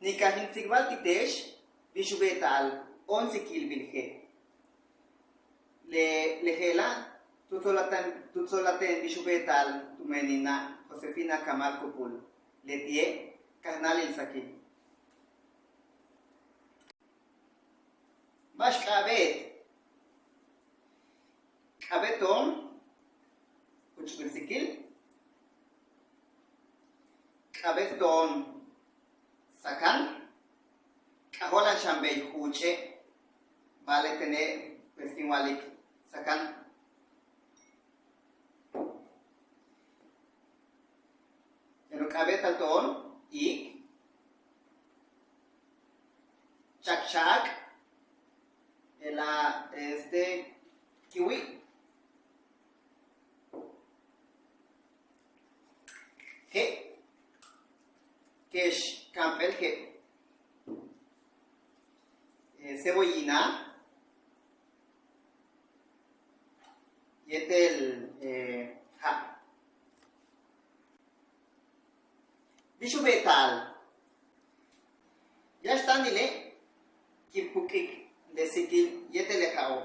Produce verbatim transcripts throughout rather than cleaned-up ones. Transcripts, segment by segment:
Nikaj in tsikbal ti' te'ex bix u beeta'al once kilbil je'. Le le je'ela' tu tsolatan tu tsolatan bix u beeta'al tumen in na' Josefina Camargo Pul, leti'e' kajnáalil Sakil. Ba'ax k'a'abéet? K'a'abéet to'on juch'bil sikil, k'a'abéet to'on sakan, k'ajóola'an xan bey juuch'e', ba'ale' tene' pues in wa'alik sakan. Yaan u k'a'abéetal to'on iik, chakcha'ak, je'ela' este kiwi', je', kex kamp'éel je', cebollina yéetel ja'. Bix u beeta'al? Yáax táanile' kin puk'ik le sikil yéetel le ja'o'.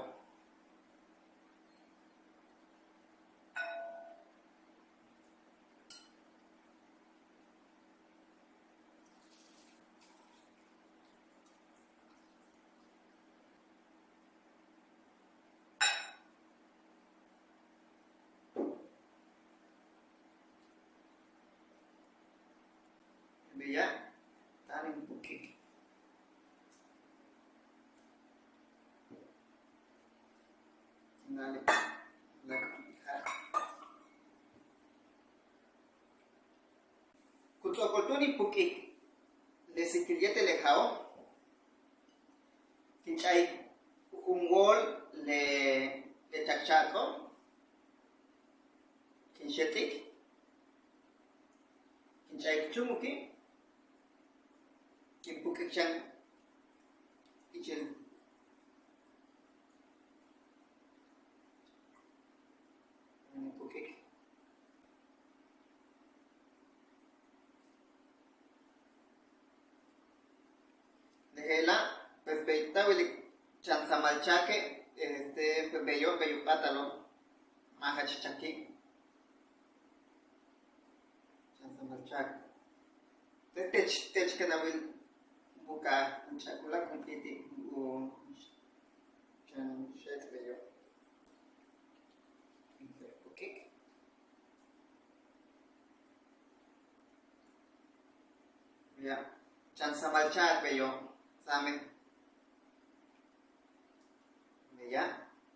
Beya' táan in puk'ik. Ku ts'o'okol túun in puk'ik le sikil yéetel le ja'o'. Kin ch'a'ik jun wóol le le chakcha'ako', kin xéet'ik, kin ch'a'ik chúumuk, kin puk'ik xan ichil. Kin puk'ik. Le je'ela' pues bey ta wilik chan samal cha'ake', este pues beyo' bey u p'áatalo', ma' jach chaki'. Chan samal cha'ak. Te' teech teech ken a wil buka'aj in ch'a'ak u láak' jump'íit ti' u chan xéet' beyo'. Beya' chan samal cha'ak beyo', sáame. Beya'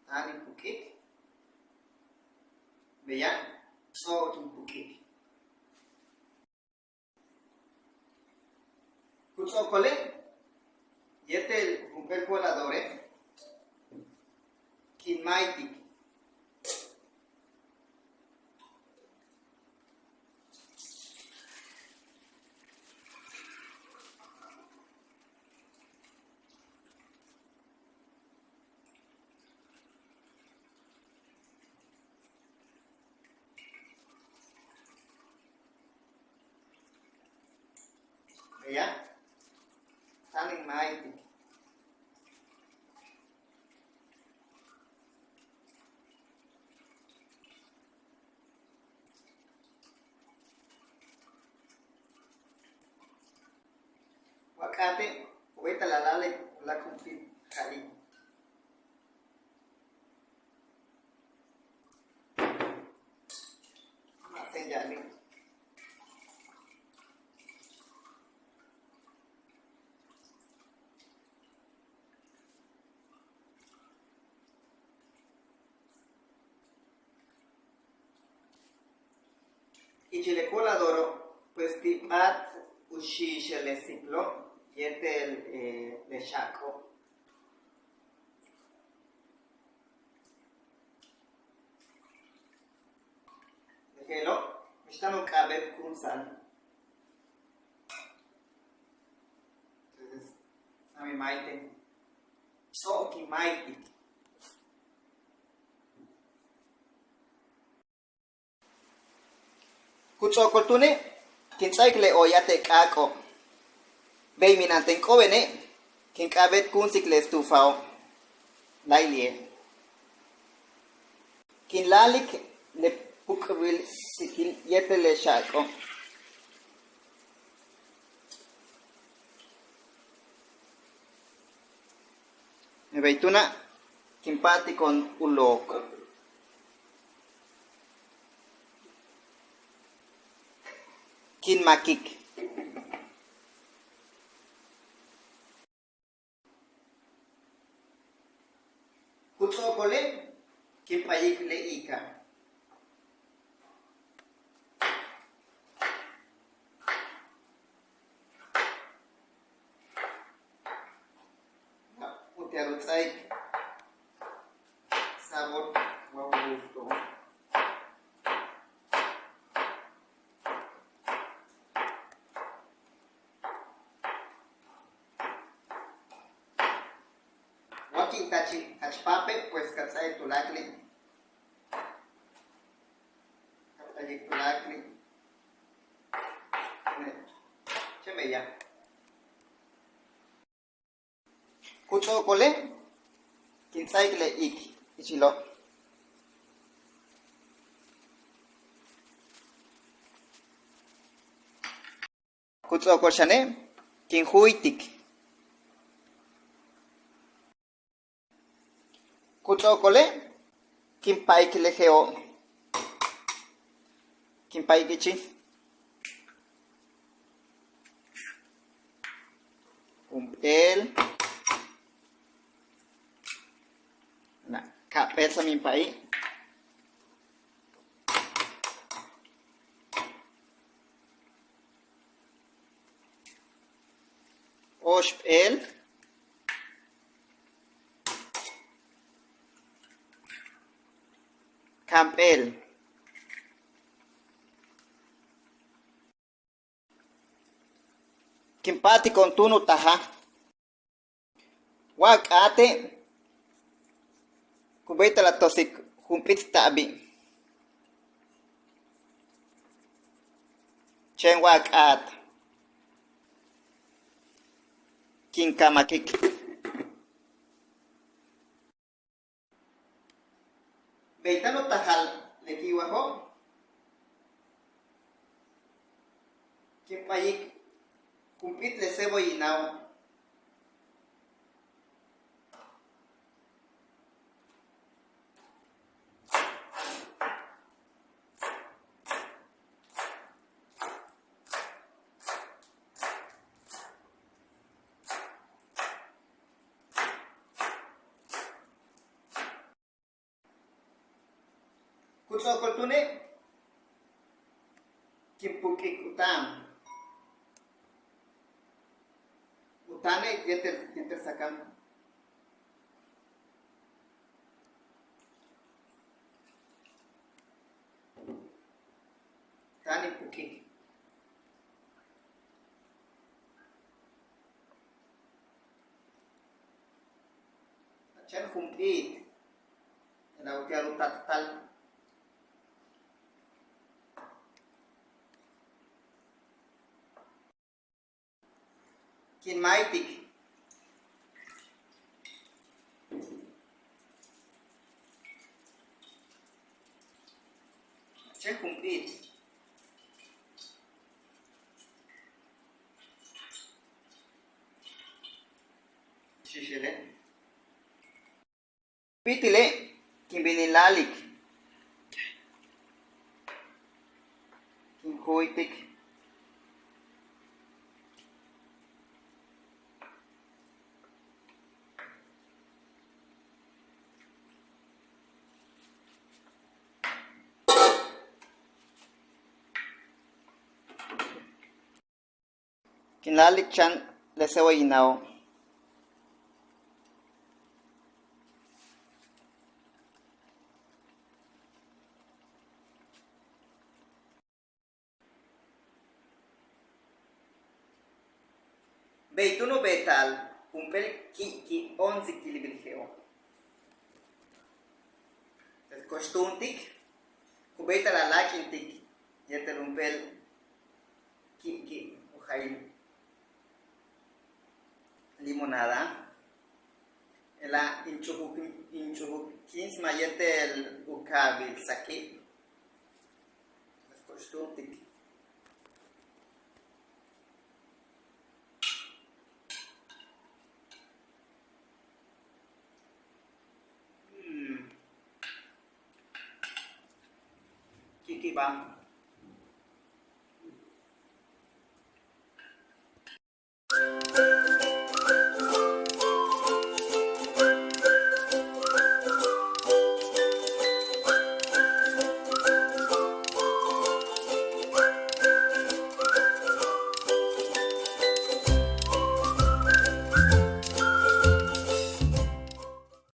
táan in puk'ik. Beya' ts'o'ok in puk'ik. Ku ts'o'okole' yéetel jump'éel coladore' kin máaytik. Beya' táan in máaytik. Wa k'áate' ku béeytal a láayli' u láak' jump'íit ja'il. Ma' tsen ya'alik. Ichil le coladoro' pues ti' p'áat u xi'ixel le siklo' yéetel le xa'ako'. Le je'elo' mix táan u k'a'abéetkunsa'al. Entonces sáame máaytik, ts'o'ok in máaytik. Ku ts'o'okol túune' kin ts'áaik le oya te' k'áako'. Bey mina'an ten k'o'obene' kin k'a'abéetkunsik le estufao'. Layli'e' kin láalik le pukbil sikil yéetel le xa'ak'o'. Bey túuna' kin pa'atiko'on u look. Kin makik. Ku ts'o'okole' kin payik le iika'. Utia'al u ts'áaik sabor wa gusto. Wa kin tachi' jach paape' pues ka ts'áaik tuláakali'. Ka ts'áaik tuláakali'. Chéen beya'. Ku ts'o'okole' kin ts'áaik le iik ichilo'. Ku ts'o'okol xane' kin ju'uytik. Ku ts'o'okole' kin payik le je'o'. Kin payik ichi'. Jump'éel. Ka'ap'éelsa' min payi'. Óoxp'éel. Kamp'éel. Kin pa'atiko'on túun u taja'. Wa k'áate' ku béeytal a tosik jump'íit ta'abi'. Chéen wa k'áat kin kamakik. Bey táan u tajal le ki'iwajo'. Kin payik jump'íit le cebollinajo'. Ku ts'o'okol túune' kin puk'ik u táan. U táane' yéetel yéetel sakan. Táan in puk'ik. Chéen jump'íit. Utia'al u tatal. Kin máaytik. Chéen jump'íit. Xíixile'. Píitile' kin bin in láalik. Kin ju'uytik. Kin láalik chan le cebollinajo'. Bey túun u beeta'al jump'éel ki'iki' óonsikilibil je'o'. Ko'ox túuntik ku béeytal a láak'intik yéetel jump'éel ki'iki' u jayil. limonada. Je'ela' in ch'ujuk in ch'ujuk quince ma' yéetel u kaabil sakil. Ko'ox túuntik. Kikibaj.